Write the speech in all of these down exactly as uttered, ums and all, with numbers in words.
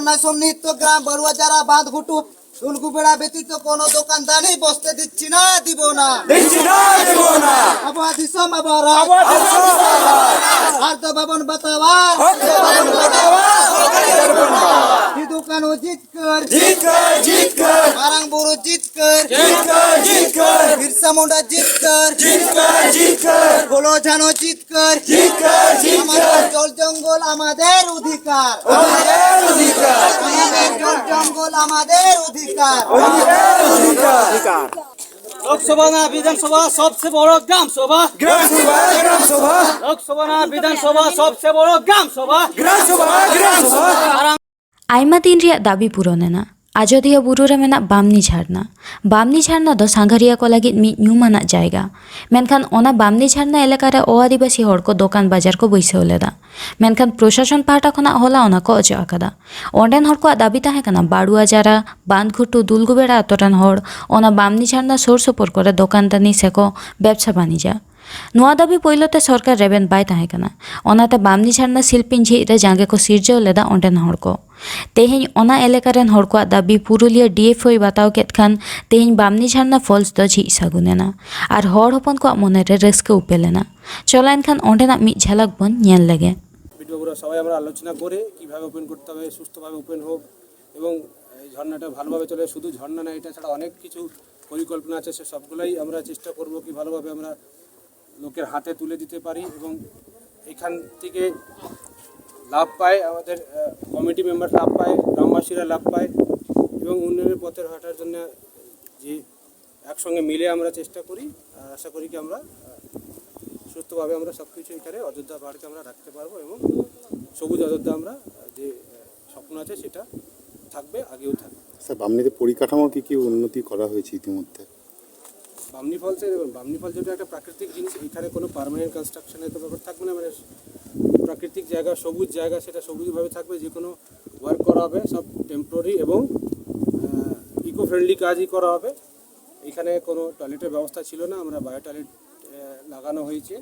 না, সন্নিহিত গ্রাম বড়ুয়াজারা বাঁধ ঘুটু দুলগুবেড়া ব্যতীত কোনো দোকানদানি বসতে দিচ্ছি না, দিব না। দিচ্ছি না, দিব না। আবহাওয়া দিশম, আবহাওয়া রাগ। আর্ধ ভবন বাতাওয়ার। আর্ধ ভবন বাতাওয়ার। সিধু কানু জিতকর। জিতকর, জিতকর। মারাং বুরু জিতকর। জিতকর, জিতকর। বিরসা মুন্ডা জিতকর। জিতকর, জিতকর। বলো জানো জিতকর। জিতকর, জিতকর। আমাদের জল জঙ্গল আমাদের অধিকার। আমাদের অধিকার। আমাদের জল জঙ্গল আমাদের অধিকার। আমাদের অধিকার। লোকসভা না বিধানসভা, সবচেয়ে বড় গ্রাম সভা। গ্রাম সভা, গ্রাম সভা। লোকসভা না বিধানসভা, সবচেয়ে বড় গ্রাম সভা। গ্রাম সভা, গ্রাম সভা। ᱟᱭᱢᱟ ᱫᱤᱱ ᱨᱮᱭᱟᱜ ᱫᱟᱹᱵᱤ ᱯᱩᱨᱚᱱ ᱮᱱᱟ᱾ ᱟᱡᱚᱫᱤᱭᱟᱹ ᱵᱩᱨᱩ ᱨᱮ ᱢᱮᱱᱟᱜ ᱵᱟᱢᱱᱤ ᱡᱷᱟᱨᱱᱟ᱾ ᱵᱟᱢᱱᱤ ᱡᱷᱟᱨᱱᱟ ᱫᱚ ᱥᱟᱸᱜᱷᱟᱨᱤᱭᱟᱹ ᱠᱚ ᱞᱟᱹᱜᱤᱫ ᱢᱤᱫ ᱧᱩᱢᱟᱱᱟᱜ ᱡᱟᱭᱜᱟ᱾ ᱢᱮᱱᱠᱷᱟᱱ ᱚᱱᱟ ᱵᱟᱢᱱᱤ ᱡᱷᱟᱨᱱᱟ ᱮᱞᱟᱠᱟ ᱨᱮ ᱚ ᱟᱹᱫᱤᱵᱟᱹᱥᱤ ᱦᱚᱲ ᱠᱚ ᱫᱚᱠᱟᱱ ᱵᱟᱡᱟᱨ ᱠᱚ ᱵᱟᱹᱭᱥᱟᱹᱣ ᱞᱮᱫᱟ᱾ ᱢᱮᱱᱠᱷᱟᱱ ᱯᱨᱚᱥᱟᱥᱚᱱ ᱯᱟᱦᱴᱟ ᱠᱷᱚᱱᱟᱜ ᱦᱚᱞᱟ ᱚᱱᱟ ᱠᱚ ᱚᱪᱚᱜ ᱟᱠᱟᱫᱟ᱾ ᱚᱸᱰᱮᱱ ᱦᱚᱲ ᱠᱚᱣᱟᱜ ᱫᱟᱹᱵᱤ ᱛᱟᱦᱮᱸ ᱠᱟᱱᱟ, ᱵᱟᱲᱩᱣᱟ ᱡᱟᱨᱟ, ᱵᱟᱸᱫᱷᱜᱷᱩᱴᱩ, ᱫᱩᱞᱜᱩᱵᱮᱲᱟ ᱟᱛᱳ ᱨᱮᱱ ᱦᱚᱲ ᱚᱱᱟ ᱵᱟᱢᱱᱤ ᱡᱷᱟᱨᱱᱟ ᱥᱩᱨ ᱥᱩᱯᱩᱨ ᱠᱚᱨᱮ ᱫᱚᱠᱟᱱ ᱫᱟᱹᱱᱤ ᱥᱮᱠᱚ ᱵᱮᱵᱥᱟ ᱵᱟᱱᱤᱡᱟ᱾ ᱱᱚᱣᱟ ᱫᱟᱹᱵᱤ ᱯᱳᱭᱞᱳ ᱛᱮ ᱥᱚᱨᱠᱟᱨ ᱨᱮᱵᱮᱱ ᱵᱟᱭ ᱛᱟᱦᱮᱸ ᱠᱟᱱᱟ᱾ ᱚᱱᱟᱛᱮ ᱵᱟᱢᱱᱤ ᱡᱷᱟᱨᱱᱟ ᱥᱤᱞᱯᱤᱧ ᱡᱷᱤᱡ ᱨᱮ ᱡᱟᱸᱜᱮ ᱠᱚ ᱥᱤᱨᱡᱟᱹᱣ ᱞᱮᱫᱟ ᱚᱸᱰᱮᱱ ᱦᱚᱲ ᱠᱚ᱾ ᱛᱮᱦᱮᱧ ᱚᱱᱟ ᱮᱞᱟᱠᱟ ᱨᱮᱱ ᱦᱚᱲ ᱠᱚᱣᱟᱜ ᱫᱟᱹᱵᱤ ᱯᱩᱨᱩᱞᱤᱭᱟᱹ ᱰᱤ ᱮᱯᱷ ᱳᱭ ᱵᱟᱛᱟᱣ ᱠᱮᱫ ᱠᱷᱟᱱ ᱛᱮᱦᱮᱧ ᱵᱟᱢᱱᱤ ᱡᱷᱟᱨᱱᱟ ᱯᱷᱚᱞᱥ ᱫᱚ ᱡᱷᱤᱡ ᱥᱟᱹᱜᱩᱱ ᱮᱱᱟ ᱟᱨ ᱦᱚᱲ ᱦᱚᱯᱚᱱ ᱠᱚᱣᱟᱜ ᱢᱚᱱᱮᱨᱮ ᱨᱟᱹᱥᱠᱟᱹ ᱩᱯᱮᱞ ᱮᱱᱟ᱾ ᱪᱚᱞᱚ ᱮᱱᱠᱷᱟᱱ ᱚᱸᱰᱮᱱᱟᱜ ᱢᱤᱫ ᱡᱷᱟᱞᱟᱠ ᱵᱚᱱ ᱧᱮᱞ ᱞᱮᱜᱮ᱾ বিটুয়াগুড়া সবাই আমরা আলোচনা করে কিভাবে ওপেন করতে হবে, সুস্থভাবে ওপেন হোক এবং এই ঝর্ণাটা ভালোভাবে চলে। শুধু ঝর্ণা না, এটা ছাড়া অনেক কিছু পরিকল্পনা আছে, সে সবগুলোই আমরা চেষ্টা করব কি ভালোভাবে আমরা লোকের হাতে তুলে দিতে পারি এবং এখান থেকে লাভ পায় আমাদের কমিটি মেম্বার, লাভ পায় গ্রামবাসীরা, লাভ পায় এবং উন্নয়নের পথে হাঁটার জন্য যে একসঙ্গে মিলে আমরা চেষ্টা করি। আর আশা করি কি আমরা আহ, সুস্থভাবে আমরা সব কিছু এখানে অযোধ্যা পাহাড়কে আমরা রাখতে পারবো এবং সবুজ অযোধ্যা আমরা আহ, যে আহ, স্বপ্ন আছে সেটা থাকবে, আগেও থাকবে। স্যার, বামনিতে পরিকাঠামো কি কি উন্নতি করা হয়েছে ইতিমধ্যে? বামনি ফলসে দেখুন, বামনি ফলস যেটা একটা প্রাকৃতিক জিনিস, এখানে কোনো পার্মানেন্ট কনস্ট্রাকশনের তো ব্যাপার থাকবে না। মানে প্রাকৃতিক জায়গা, সবুজ জায়গা, সেটা সবুজভাবে থাকবে। যে কোনো ওয়ার্ক করা হবে সব টেম্পোরারি এবং ইকো ফ্রেন্ডলি কাজই করা হবে। এখানে কোনো টয়লেটের ব্যবস্থা ছিল না, আমরা বায়ো টয়লেট লাগানো হয়েছে,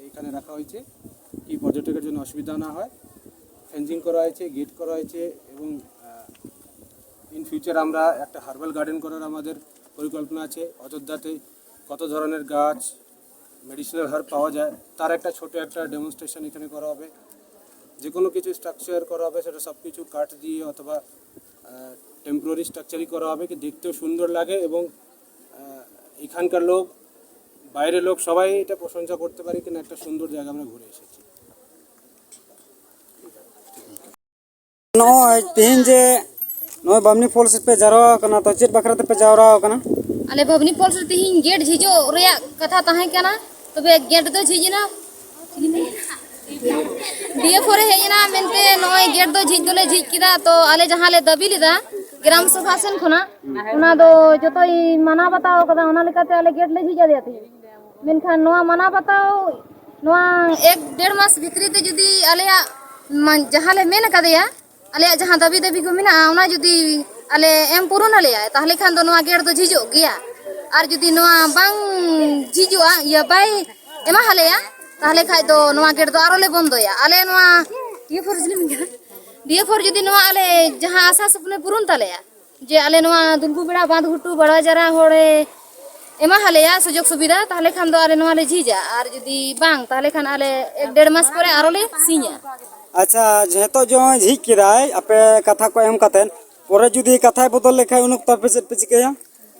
এখানে রাখা হয়েছে, কি পর্যটকের জন্য অসুবিধা না হয়। ফেন্সিং করা হয়েছে, গেট করা হয়েছে এবং ইন ফিউচার আমরা একটা হার্বাল গার্ডেন করার আমাদের পরিকল্পনা আছে। অযোধ্যাতে কত ধরনের গাছ, মেডিসিনাল হার্ব পাওয়া যায়, তার একটা ছোট একটা ডেমনস্ট্রেশন এখানে করা হবে। যে কোনো কিছু স্ট্রাকচার করা হবে, সেটা সব কিছু কাঠ দিয়ে অথবা টেম্পোরারি স্ট্রাকচারই করা হবে, কি দেখতেও সুন্দর লাগে এবং আহ, এখানকার লোক, বাইরের লোক সবাই এটা প্রশংসা করতে পারে কিনা একটা সুন্দর জায়গা আমরা ঘুরে এসেছি। ᱱᱚᱜᱼᱚᱭ ᱛᱮᱦᱮᱧ ᱡᱮ ᱱᱚᱜᱼᱚᱭ ᱵᱟᱢᱱᱤ ᱯᱷᱚᱞᱥ ᱨᱮᱯᱮ ᱡᱟᱣᱨᱟ ᱟᱠᱟᱱᱟ, ᱛᱚ ᱪᱮᱫ ᱵᱟᱠᱷᱨᱟ ᱛᱮᱯᱮ ᱡᱟᱣᱨᱟ ᱟᱠᱟᱱᱟ? ᱟᱞᱮ ᱵᱟᱢᱱᱤ ᱯᱷᱚᱞᱥ ᱨᱮ ᱛᱮᱦᱮᱧ ᱜᱮᱴ ᱡᱷᱤᱡᱚᱜ ᱨᱮᱭᱟᱜ ᱠᱟᱛᱷᱟ ᱛᱟᱦᱮᱸ ᱠᱟᱱᱟ, ᱛᱚᱵᱮ ᱜᱮᱴ ᱫᱚ ᱡᱷᱤᱡ ᱮᱱᱟ᱾ ᱰᱤ ᱮᱯᱷ ᱳ ᱨᱮ ᱦᱮᱡ ᱮᱱᱟ ᱢᱮᱱᱛᱮ ᱱᱚᱜᱼᱚᱭ ᱜᱮᱴ ᱫᱚ ᱡᱷᱤᱡ ᱫᱚᱞᱮ ᱡᱷᱤᱡ ᱠᱮᱫᱟ᱾ ᱛᱚ ᱟᱞᱮ ᱡᱟᱦᱟᱸ ᱞᱮ ᱫᱟᱹᱵᱤ ᱞᱮᱫᱟ ᱜᱨᱟᱢ ᱥᱚᱵᱷᱟ ᱥᱮᱱ ᱠᱷᱚᱱᱟᱜ, ᱚᱱᱟ ᱫᱚ ᱡᱚᱛᱚᱭ ᱢᱟᱱᱟᱣ ᱵᱟᱛᱟᱣ ᱠᱟᱫᱟ, ᱚᱱᱟ ᱞᱮᱠᱟᱛᱮ ᱟᱞᱮ ᱜᱮᱴ ᱞᱮ ᱡᱷᱤᱡ ᱟᱫᱮᱭᱟ ᱛᱮᱦᱮᱧ᱾ ᱢᱮᱱᱠᱷᱟᱱ ᱱᱚᱣᱟ ᱢᱟᱱᱟᱣ ᱵᱟᱛᱟᱣ, ᱱᱚᱣᱟ ᱮᱠ ᱰᱮᱲ ᱢᱟᱥ ᱵᱷᱤᱛᱨᱤ ᱛᱮ ᱡᱩᱫᱤ ᱟᱞᱮᱭᱟᱜ ᱢᱟ-, ᱡᱟᱦᱟᱸ ᱞᱮ ᱢᱮᱱ ᱟᱠᱟᱫᱮᱭᱟ, ᱟᱞᱮᱭᱟᱜ ᱡᱟᱦᱟᱸ ᱫᱟᱹᱵᱤ ᱫᱟᱹᱵᱤ ᱠᱚ ᱢᱮᱱᱟᱜᱼᱟ, ᱚᱱᱟ ᱡᱩᱫᱤ ᱟᱞᱮ ᱮᱢ ᱯᱩᱨᱩᱱ ᱟᱞᱮᱭᱟᱭ, ᱛᱟᱦᱚᱞᱮ ᱠᱷᱟᱱ ᱫᱚ ᱱᱚᱣᱟ ᱜᱮᱴ ᱫᱚ ᱡᱷᱤᱡᱚᱜ ᱜᱮᱭᱟ᱾ ᱟᱨ ᱡᱩᱫᱤ ᱱᱚᱣᱟ ᱵᱟᱝ ᱡᱷᱤᱡᱚᱜᱼᱟ, ᱤᱭᱟᱹ ᱵᱟᱭ ᱮᱢᱟ ᱦᱟᱞᱮᱭᱟ, ᱛᱟᱦᱚᱞᱮ ᱠᱷᱟᱡ ᱫᱚ ᱱᱚᱣᱟ ᱜᱮᱴ ᱫᱚ ᱟᱨᱚ ᱞᱮ ᱵᱚᱱᱫᱚᱭᱟ᱾ ᱟᱞᱮ ᱱᱚᱣᱟ ᱰᱤ ᱮᱯᱷ ᱳ ᱨᱮ ᱡᱩᱫᱤ ᱱᱚᱣᱟ ᱟᱞᱮ ᱡᱟᱦᱟᱸ ᱟᱥᱟ ᱥᱩᱯᱱᱮ ᱯᱩᱨᱩᱱ ᱛᱟᱞᱮᱭᱟ, ᱡᱮ ᱟᱞᱮ ᱱᱚᱣᱟ ᱫᱩᱞᱜᱩ ᱵᱮᱲᱟ ᱵᱟᱸᱫᱷ ᱜᱷᱩᱴᱩ ᱵᱟᱲᱣᱟ ᱡᱟᱨᱟ ᱦᱚᱲᱮ ᱮᱢᱟ ᱦᱟᱞᱮᱭᱟ ᱥᱩᱡᱳᱜᱽ ᱥᱩᱵᱤᱫᱷᱟ, ᱛᱟᱦᱚᱞᱮ ᱠᱷᱟᱱ ᱫᱚ ᱟᱞᱮ ᱱᱚᱣᱟ ᱞᱮ ᱡᱷᱤᱡᱟ, ᱟᱨ ᱡᱩᱫᱤ ᱵᱟᱝ, ᱛᱟᱦᱚᱞᱮ ᱠᱷᱟᱱ ᱟᱞᱮ ᱮᱠ ᱰᱮᱲ ᱢᱟᱥ ᱯᱚᱨᱮ ᱟᱨᱚ ᱞᱮ ᱥᱤᱧᱟ᱾ ᱟᱪᱪᱷᱟ, ᱡᱮᱦᱮᱛᱩ ᱡᱮ ᱱᱚᱜᱼᱚᱭ ᱡᱷᱤᱡ ᱠᱮᱫᱟᱭ ᱟᱯᱮ ᱠᱟᱛᱷᱟ ᱠᱚ ᱮᱢ ᱠᱟᱛᱮᱫ, ᱯᱚᱨᱮ ᱡᱩᱫᱤ ᱠᱟᱛᱷᱟᱭ ᱵᱚᱫᱚᱞ ᱞᱮᱠᱷᱟᱱ ᱩᱱ ᱚᱠᱛᱚ ᱟᱯᱮ ᱪᱮᱫ ᱯᱮ ᱪᱤᱠᱟᱹᱭᱟ?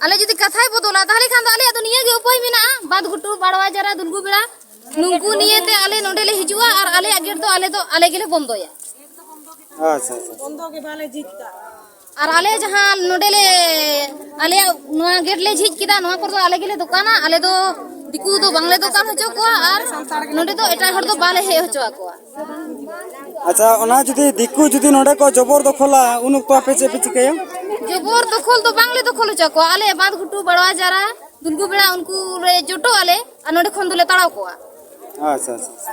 ᱟᱞᱮ ᱡᱩᱫᱤ ᱠᱟᱛᱷᱟᱭ ᱵᱚᱫᱚᱞᱟ, ᱛᱟᱦᱚᱞᱮ ᱠᱷᱟᱱ ᱫᱚ ᱟᱞᱮᱭᱟᱜ ᱫᱚ ᱱᱤᱭᱟᱹ ᱜᱮ ᱩᱯᱟᱹᱭ ᱢᱮᱱᱟᱜᱼᱟ, ᱵᱟᱸᱫᱷ ᱜᱷᱩᱴᱩ ᱵᱟᱲᱣᱟ ᱡᱟᱨᱟ ᱫᱩᱞᱜᱩ ᱵᱮᱲᱟ ᱱᱩᱠᱩ ᱱᱤᱭᱮᱛᱮ ᱟᱞᱮ ᱱᱚᱸᱰᱮ ᱞᱮ ᱦᱤᱡᱩᱜᱼᱟ ᱟᱨ ᱟᱞᱮᱭᱟᱜ ᱜᱮᱴ ᱫᱚ ᱟᱞᱮ ᱫᱚ ᱟᱞᱮ ᱜᱮᱞᱮ ᱵᱚᱱᱫᱚᱭᱟ᱾ ᱟᱪᱪᱷᱟ, ᱟᱪᱪᱷᱟ᱾ ᱟᱨ ᱟᱞᱮ ᱡᱟᱦᱟᱸ ᱱᱚᱰᱮ ᱞᱮ ᱟᱞᱮᱭᱟᱜ ᱱᱚᱣᱟ ᱜᱮᱴ ᱞᱮ ᱡᱷᱤᱡ ᱠᱮᱫᱟ, ᱱᱚᱣᱟ ᱠᱚᱨᱮ ᱫᱚ ᱟᱞᱮ ᱜᱮᱞᱮ ᱫᱚᱠᱟᱱᱟ᱾ ᱟᱞᱮ ᱫᱚ ᱫᱤᱠᱩ ᱫᱚ ᱵᱟᱝᱞᱮ ᱫᱚᱠᱟᱱ ᱦᱚᱪᱚ ᱠᱚᱣᱟ ᱟᱨ ᱱᱚᱰᱮ ᱫᱚ ᱮᱴᱟᱜ ᱦᱚᱲ ᱫᱚ ᱵᱟᱞᱮ ᱦᱮᱡ ᱦᱚᱪᱚ ᱟᱠᱚᱣᱟ᱾ ᱟᱪᱪᱷᱟ, ᱚᱱᱟ ᱡᱩᱫᱤ ᱫᱤᱠᱩ ᱡᱩᱫᱤ ᱱᱚᱰᱮ ᱠᱚ ᱡᱚᱵᱚᱨ ᱫᱚᱠᱷᱚᱞᱟ, ᱩᱱ ᱚᱠᱛᱚ ᱟᱯᱮ ᱪᱮᱫ ᱯᱮ ᱪᱤᱠᱟᱹᱭᱟ? ᱡᱚᱵᱚᱨ ᱫᱚᱠᱷᱚᱞ ᱫᱚ ᱵᱟᱝᱞᱮ ᱫᱚᱠᱷᱚᱞ ᱦᱚᱪᱚ ᱟᱠᱚᱣᱟ᱾ ᱟᱞᱮ ᱵᱟᱸᱫᱷ ᱜᱷᱩᱴᱩ ᱵᱟᱲᱣᱟ ᱡᱟᱨᱟ ᱫᱩᱞᱜᱩ ᱵᱮᱲᱟ ᱩᱱᱠᱩ ᱞᱮ ᱡᱚᱴᱚᱜ ᱟᱞᱮ ᱟᱨ ᱱᱚᱰᱮ ᱠᱷᱚᱱ ᱫᱚᱞᱮ ᱛᱟᱲᱟᱣ ᱠᱚᱣᱟ᱾ ᱟᱪᱪᱷᱟ, ᱟᱪᱪᱷᱟ, ᱟᱪᱪᱷᱟ᱾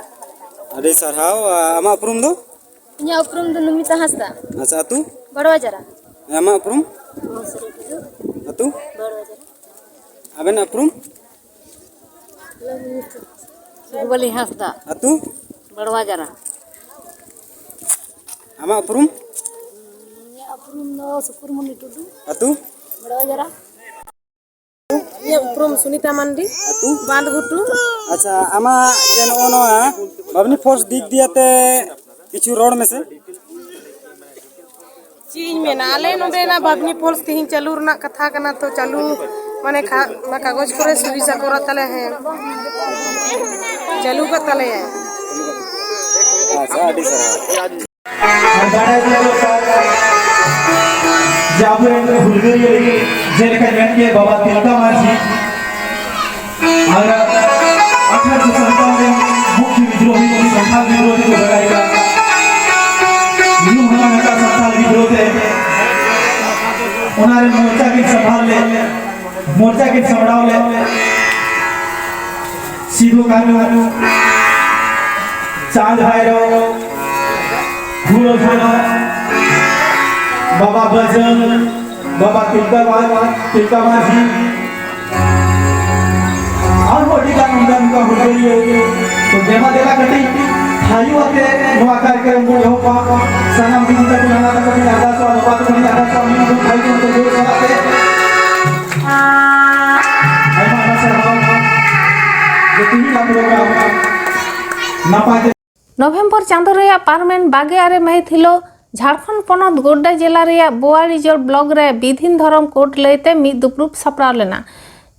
ᱟᱹᱰᱤ ᱥᱟᱨᱦᱟᱣ᱾ ᱟ, ᱟᱢᱟᱜ ᱩᱯᱨᱩᱢ ᱫᱚ? ᱤᱧᱟᱹᱜ ᱩᱯᱨᱩᱢ ᱫᱚ ᱱᱚᱢᱤᱛᱟ ᱦᱟᱸᱥᱫᱟ᱾ ᱟᱪᱪᱷᱟ, ᱟᱹᱛᱩ? ᱵᱟᱲᱣᱟ ᱡᱟᱨᱟ᱾ ᱟᱢᱟᱜ ᱩᱯᱨᱩᱢ? ᱟᱹᱛᱩ? ᱟᱵᱮᱱᱟᱜ ᱩᱯᱨᱩᱢ? ᱥᱩᱨᱵᱟᱞᱤ ᱦᱟᱸᱥᱫᱟ᱾ ᱟᱹᱛᱩ? ᱵᱟᱲᱣᱟ ᱡᱟᱨᱟ᱾ ᱟᱢᱟᱜ ᱩᱯᱨᱩᱢ? ᱤᱧᱟᱹᱜ ᱩᱯᱨᱩᱢ ᱫᱚ ᱥᱩᱠᱩᱨᱢᱩᱱᱤ ᱴᱩᱰᱩ᱾ ᱟᱹᱛᱩ? ᱵᱟᱲᱣᱟᱡᱟᱨᱟ᱾ ᱤᱧᱟᱹᱜ ᱩᱯᱨᱩᱢ ᱥᱩᱱᱤᱛᱟ ᱢᱟᱱᱰᱤ᱾ ᱟᱹᱛᱩ? ᱵᱟᱸᱫᱷᱜᱷᱩᱴᱩ᱾ ᱟᱪᱪᱷᱟ, ᱟᱢᱟᱜ ᱡᱮ ᱱᱚᱜᱼᱚ ᱱᱚᱣᱟ ᱵᱟᱵᱽᱱᱤ ᱯᱷᱚᱞᱥ ᱫᱤᱠ ᱫᱤᱭᱮ ᱛᱮ ᱠᱤᱪᱷᱩ ᱨᱚᱲ ᱢᱮᱥᱮ᱾ ᱪᱮᱫ ᱤᱧ ᱢᱮᱱᱟ, ᱟᱞᱮ ᱱᱚᱰᱮᱱᱟᱜ ᱵᱟᱵᱽᱱᱤ ᱯᱷᱚᱞᱥ ᱛᱮᱦᱮᱧ ᱪᱟᱹᱞᱩ ᱨᱮᱱᱟᱜ ᱠᱟᱛᱷᱟ ᱠᱟᱱᱟ, ᱛᱚ ᱪᱟᱹᱞᱩ ᱢᱟᱱᱮ ᱠᱷᱟ-, ᱚᱱᱟ ᱠᱟᱜᱚᱡᱽ ᱠᱚᱨᱮ ᱥᱩᱵᱤᱪᱟ ᱠᱚᱨᱟᱜ ᱛᱟᱞᱮ, ᱦᱮᱸ, ᱪᱟᱹᱞᱩ ᱠᱟᱜ ᱛᱟᱞᱮᱭᱟ᱾ ᱟᱪᱪᱷᱟ, ᱟᱹᱰᱤ ᱥᱟᱨᱦᱟᱣ᱾ ᱟᱨ ᱵᱟᱲᱟᱭ ᱫᱚ ᱫᱚᱨᱠᱟᱨ ᱡᱮ ᱟᱵᱚᱨᱮᱱ ᱦᱩᱞᱜᱟᱹᱨᱤᱭᱟᱹ ᱡᱮᱞᱮᱠᱟ ᱢᱮᱱ ᱠᱮᱫ ᱵᱟᱵᱟ ᱛᱤᱞᱠᱟ ᱢᱟᱹᱡᱷᱤ, ᱟᱨ ᱟᱴᱷᱟᱨᱚᱥᱚ ᱥᱟᱛᱟᱣᱟᱱ ᱨᱮᱱ ᱢᱩᱠᱷᱭᱚ ᱵᱤᱫᱽᱨᱳᱦᱤ ᱥᱟᱱᱛᱟᱲ ᱵᱤᱫᱽᱨᱳᱦᱤ ᱠᱚ ᱵᱟᱲᱟᱭ ᱠᱟᱱᱟ᱾ ᱧᱩᱢ ᱦᱟᱞᱟᱝ ᱟᱠᱟᱫ ᱥᱟᱱᱛᱟᱲ ᱵᱤᱫᱽᱨᱳᱦᱤ ᱛᱮ ᱚᱱᱟ ᱨᱮ ᱢᱚᱨᱪᱟ ᱠᱤᱱ ᱥᱟᱢᱵᱷᱟᱞ ᱞᱮᱫ, ᱢᱚᱨᱪᱟ ᱠᱤᱱ ᱥᱟᱢᱵᱲᱟᱣ ᱞᱮᱫ᱾ ᱥᱤᱫᱩ ᱠᱟᱹᱱᱦᱩ, ᱪᱟᱸᱫᱽ ᱵᱷᱟᱭᱨᱳ, ᱯᱷᱩᱞᱳ ᱡᱷᱟᱱᱳ, ᱵᱟᱵᱟ ᱵᱟᱹᱡᱟᱹᱞ, ᱵᱟᱵᱟ ᱛᱤᱞᱠᱟᱹ ᱢᱟ-, ᱛᱤᱞᱠᱟᱹ ᱢᱟᱹᱡᱷᱤ, ᱟᱨᱦᱚᱸ ᱟᱹᱰᱤ ᱜᱟᱱ ᱚᱱᱠᱟ ᱱᱚᱝᱠᱟ ᱦᱩᱞᱜᱟᱹᱨᱤᱭᱟᱹ᱾ ᱛᱚ ᱫᱮᱵᱟ ᱫᱮᱵᱟ ᱠᱟᱹᱴᱤᱡ ᱛᱷᱟᱭᱚ ᱟᱛᱮ ᱱᱚᱣᱟ ᱠᱟᱨᱭᱚᱠᱨᱚᱢ ᱵᱚᱱ ᱮᱦᱚᱵᱟ᱾ ᱥᱟᱱᱟᱢ ᱫᱤᱫᱤ ᱛᱟᱠᱚ, ᱱᱟᱱᱟ ᱛᱟᱠᱚ ᱴᱷᱮᱱ ᱟᱨᱫᱟᱥᱚᱜᱼᱟ, ᱵᱟᱵᱟ ᱛᱟᱠᱚ ᱴᱷᱮᱱ ᱟᱨᱫᱟᱥᱚᱜᱼᱟ, ᱢᱤᱫ ᱫᱚᱢ ᱛᱷᱟᱭᱚ ᱟᱛᱮ ᱡᱳᱨ ᱥᱟᱞᱟᱜ ᱛᱮ᱾ ᱟᱭᱢᱟ ᱟᱭᱢᱟ ᱥᱟᱨᱦᱟᱣ᱾ ᱡᱮ ᱛᱮᱦᱮᱧ ᱟᱵᱚ ᱱᱚᱝᱠᱟ ᱱᱟᱯᱟᱭ ᱛᱮ ᱱᱚᱵᱷᱮᱢᱵᱚᱨ ᱪᱟᱸᱫᱚ ᱨᱮᱭᱟᱜ ᱯᱟᱨᱚᱢᱮᱱ ᱵᱟᱜᱮ ᱟᱨᱮ ᱢᱟᱹᱦᱤᱛ ᱦᱤᱞᱳᱜ ᱡᱷᱟᱲᱠᱷᱚᱸᱰ ᱯᱚᱱᱚᱛ ᱜᱳᱰᱰᱟ ᱡᱮᱞᱟ ᱨᱮᱭᱟᱜ ᱵᱳᱣᱟᱲᱤᱡᱳᱲ ᱵᱞᱚᱠ ᱨᱮ ᱵᱤᱫᱷᱤᱱ ᱫᱷᱚᱨᱚᱢ ᱠᱳᱰ ᱞᱟᱹᱭᱛᱮ ᱢᱤᱫ ᱫᱩᱯᱲᱩᱵ ᱥᱟᱯᱲᱟᱣ ᱞᱮᱱᱟ᱾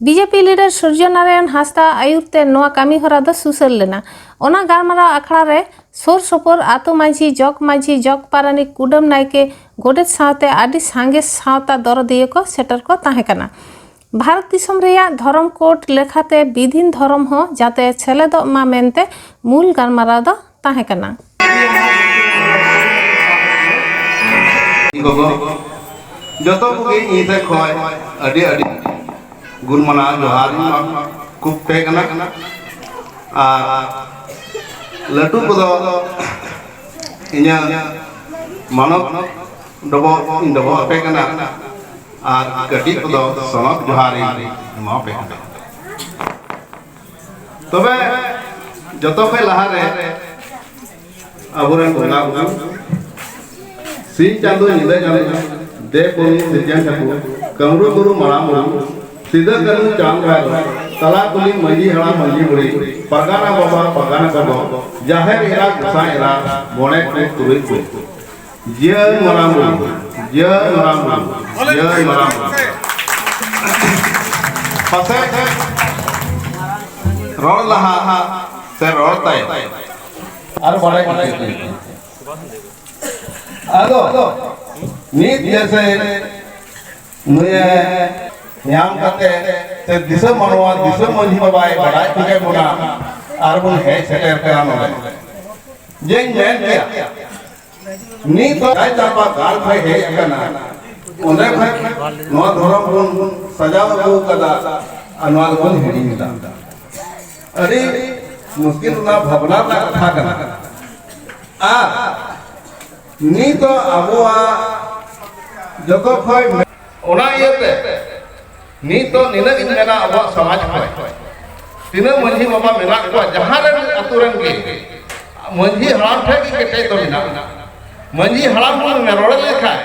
ᱵᱤᱡᱮᱯᱤ ᱞᱤᱰᱟᱨ ᱥᱩᱨᱡᱚ ᱱᱟᱨᱟᱭᱚᱱ ᱦᱟᱸᱥᱫᱟ ᱟᱹᱭᱩᱨ ᱛᱮ ᱱᱚᱣᱟ ᱠᱟᱹᱢᱤ ᱦᱚᱨᱟ ᱫᱚ ᱥᱩᱥᱟᱹᱨ ᱞᱮᱱᱟ᱾ ᱚᱱᱟ ᱜᱟᱞᱢᱟᱨᱟᱣ ᱟᱠᱷᱲᱟ ᱨᱮ ᱥᱩᱨ ᱥᱩᱯᱩᱨ ᱟᱛᱳ ᱢᱟᱹᱡᱷᱤ, ᱡᱚᱜᱽ ᱢᱟᱹᱡᱷᱤ, ᱡᱚᱜᱽ ᱯᱟᱨᱟᱱᱤᱠ, ᱠᱩᱰᱟᱹᱢ ᱱᱟᱭᱠᱮ, ᱜᱚᱰᱮᱛ ᱥᱟᱶᱛᱮ ᱟᱹᱰᱤ ᱥᱟᱸᱜᱮ ᱥᱟᱶᱛᱟ ᱫᱚᱨᱚᱫᱤᱭᱟᱹ ᱠᱚ ᱥᱮᱴᱮᱨ ᱠᱚ ᱛᱟᱦᱮᱸ ᱠᱟᱱᱟ᱾ ᱵᱷᱟᱨᱚᱛ ᱫᱤᱥᱚᱢ ᱨᱮᱭᱟᱜ ᱫᱷᱚᱨᱚᱢ ᱠᱳᱰ ᱞᱮᱠᱟᱛᱮ ᱵᱤᱫᱷᱤᱱ ᱫᱷᱚᱨᱚᱢ ᱦᱚᱸ ᱡᱟᱛᱮ ᱥᱮᱞᱮᱫᱚᱜ ᱢᱟ ᱢᱮᱱᱛᱮ ᱢᱩᱞ ᱜᱟᱞᱢᱟᱨᱟᱣ ᱫᱚ ᱛᱟᱦᱮᱸ ᱠᱟᱱᱟ᱾ ᱜᱚᱜᱚ, ᱡᱚᱛᱚ ᱠᱚᱜᱮ ᱤᱧ ᱥᱮᱫ ᱠᱷᱚᱱ ᱟᱹᱰᱤ ᱟᱹᱰᱤ ᱜᱩᱱ ᱢᱟᱱᱟᱣ ᱡᱚᱦᱟᱨ ᱤᱧ ᱮᱢᱟ ᱠᱚ ᱯᱮ ᱠᱟᱱᱟ᱾ ᱟᱨ ᱞᱟᱹᱴᱩ ᱠᱚᱫᱚ ᱤᱧᱟᱹᱜ ᱢᱟᱱᱚᱛ ᱰᱚᱵᱚᱜ ᱤᱧ ᱰᱚᱵᱚᱜ ᱟᱯᱮ ᱠᱟᱱᱟ᱾ ᱟᱨ ᱠᱟᱹᱴᱤᱡ ᱠᱚᱫᱚ ᱥᱚᱱᱚᱛ ᱡᱚᱦᱟᱨ ᱤᱧ ᱮᱢᱟ ᱯᱮ ᱠᱟᱱᱟ᱾ ᱛᱚᱵᱮ ᱡᱚᱛᱚ ᱠᱷᱚᱱ ᱞᱟᱦᱟᱨᱮ ᱟᱵᱚᱨᱮᱱ ᱵᱚᱸᱜᱟ ᱵᱩᱨᱩ, ᱥᱤᱧ ᱪᱟᱸᱫᱚ ᱧᱤᱫᱟᱹ ᱪᱟᱸᱫᱚ, ᱫᱮᱵ ᱵᱷᱩᱢᱤ ᱥᱤᱨᱡᱚᱱ ᱴᱷᱟᱹᱠᱩᱨ, ᱠᱟᱹᱢᱨᱩ ᱵᱩᱨᱩ ᱢᱟᱨᱟᱝ ᱵᱩᱨᱩ, ᱥᱤᱫᱟᱹ ᱠᱟᱹᱱᱦᱩ ᱪᱟᱸᱫ ᱵᱷᱟᱭᱨᱚ, ᱛᱟᱞᱟ ᱠᱩᱞᱦᱤ ᱢᱟᱹᱡᱷᱤ ᱦᱟᱲᱟᱢ ᱢᱟᱹᱡᱷᱤ ᱵᱩᱲᱦᱤ, ᱯᱟᱨᱜᱟᱱᱟ ᱵᱟᱵᱟ ᱯᱟᱨᱜᱟᱱᱟ ᱜᱚᱜᱚ, ᱡᱟᱦᱮᱨ ᱮᱨᱟ ᱜᱚᱸᱥᱟᱭ ᱮᱨᱟ, ᱢᱚᱬᱮ ᱠᱚ ᱛᱩᱨᱩᱭ ᱠᱚ᱾ ᱡᱤᱭᱟᱹᱲ ᱢᱟᱨᱟᱝ ᱵᱩᱨᱩ, ᱡᱤᱭᱟᱹᱲ ᱢᱟᱨᱟᱝ ᱵᱩᱨᱩ, ᱡᱤᱭᱟᱹᱲ ᱢᱟᱨᱟᱝ ᱵᱩᱨᱩ᱾ ᱯᱟᱥᱮᱡ ᱨᱚᱲ ᱞᱟᱦᱟ ᱥᱮ ᱨᱚᱲ ᱛᱟᱭᱚᱢ ᱟᱨ ᱵᱟᱲᱟᱭ ᱠᱟᱛᱮ ᱟᱫᱚ ᱱᱤᱛ ᱡᱮᱥᱮ ᱱᱩᱭᱮ ᱧᱟᱢ ᱠᱟᱛᱮ ᱥᱮ ᱫᱤᱥᱚᱢ ᱢᱟᱱᱣᱟ, ᱫᱤᱥᱚᱢ ᱢᱟᱹᱡᱷᱤ ᱵᱟᱵᱟᱭ ᱵᱟᱰᱟᱭ ᱦᱚᱪᱚ ᱠᱮᱫ ᱵᱚᱱᱟ ᱟᱨ ᱵᱚᱱ ᱦᱮᱡ ᱥᱮᱴᱮᱨ ᱠᱟᱱᱟ ᱱᱚᱰᱮ᱾ ᱡᱮᱧ ᱢᱮᱱ ᱠᱮᱭᱟ, ᱱᱤᱛ ᱫᱚ ᱨᱟᱭᱪᱟᱢᱯᱟ ᱜᱟᱲ ᱠᱷᱚᱱ ᱦᱮᱡ ᱟᱠᱟᱱᱟ, ᱚᱸᱰᱮ ᱠᱷᱚᱱ ᱱᱚᱣᱟ ᱫᱷᱚᱨᱚᱢ ᱵᱚᱱ ᱥᱟᱡᱟᱣ ᱟᱹᱜᱩ ᱠᱟᱫᱟ ᱟᱨ ᱱᱚᱣᱟ ᱫᱚᱵᱚᱱ ᱦᱤᱲᱤᱧ ᱮᱫᱟ᱾ ᱟᱹᱰᱤ ᱢᱩᱥᱠᱤᱞ ᱨᱮᱱᱟᱜ ᱵᱷᱟᱵᱽᱱᱟ ᱨᱮᱱᱟᱜ ᱠᱟᱛᱷᱟ ᱠᱟᱱᱟ᱾ ᱟᱨ ᱱᱤᱛ ᱫᱚ ᱟᱵᱚᱣᱟᱜ ᱡᱚᱛᱚ ᱠᱷᱚᱱ ᱢᱮ-, ᱚᱱᱟ ᱤᱭᱟᱹᱛᱮ ᱱᱤᱛ ᱫᱚ ᱱᱤᱱᱟᱹᱜ ᱤᱧ ᱢᱮᱱᱟ, ᱟᱵᱚᱣᱟᱜ ᱥᱚᱢᱟᱡᱽ ᱠᱷᱚᱱ ᱛᱤᱱᱟᱹᱜ ᱢᱟᱹᱡᱷᱤ ᱵᱟᱵᱟ ᱢᱮᱱᱟᱜ ᱠᱚᱣᱟ, ᱡᱟᱦᱟᱸ ᱨᱮᱱ ᱟᱹᱛᱩ ᱨᱮᱱ ᱜᱮ, ᱢᱟᱹᱡᱷᱤ ᱦᱟᱲᱟᱢ ᱴᱷᱮᱱ ᱜᱮ ᱠᱮᱴᱮᱡ ᱫᱚ ᱢᱮᱱᱟᱜᱼᱟ᱾ ᱢᱟᱹᱡᱷᱤ ᱦᱟᱲᱟᱢ ᱵᱚᱱ ᱨᱚᱲ ᱞᱮᱠᱷᱟᱱ